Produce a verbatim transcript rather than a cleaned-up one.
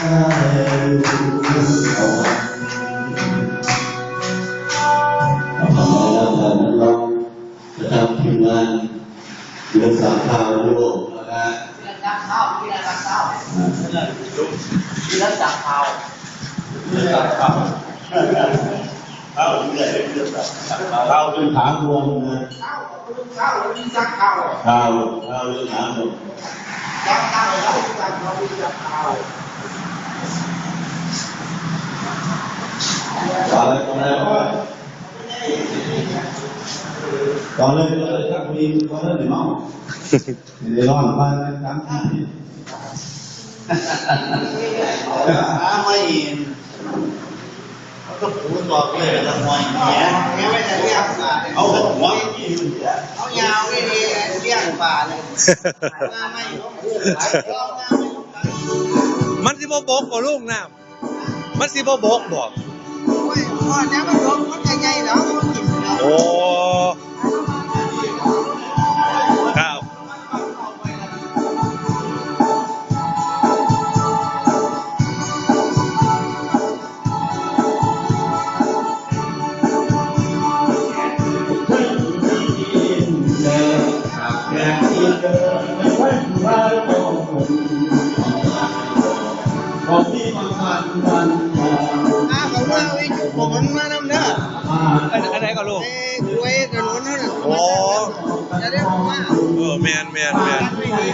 ประจำทีมงานเรือสามดาวยุโรปนะครับ ที่รักษาข้าว ที่รักษาข้าว ที่รักษาข้าว ที่รักษาข้าว ข้าวเรื่อยๆ เรื่องแบบข้าวเป็นถาวรนะ ข้าว ข้าว ข้าว ข้าวเป็นถาวร ข้าว ข้าวเป็นถาวร ข้าว ข้าว ข้าว ข้าว ข้าว ข้าว ตอนแรก ตอนแรก ตอนแรก ตอนแรก ตอนแรก ตอนแรก ตอนแรก ตอนแรก เดี๋ยวรอดมาแล้วครับ หาไม่เห็น เขาก็ผูตอกเลยแล้วก็ห้อยเหีย ไม่ไม่จะเรียกป่าเลย เอาหัวไม่กิน เอายาวไม่ดีเรียกป่าเลย มาไม่ มันสิบ่บกบ่ลุงน้ำ มันสิบ่บกบ่ โอ้ย พอแล้วมันลงมันก็ใหญ่แล้ว มันกินแล้ว โอ้ ครับ อ้าว เขาว่าเอาไอ้จุกผมมันมานำเด้อ อัน อันไหนก็ลูก เอ้ย กล้วยถนนนั่นน่ะ โอ้ จะได้ออกมา เออ แม่น แม่น แม่น ไม่ดี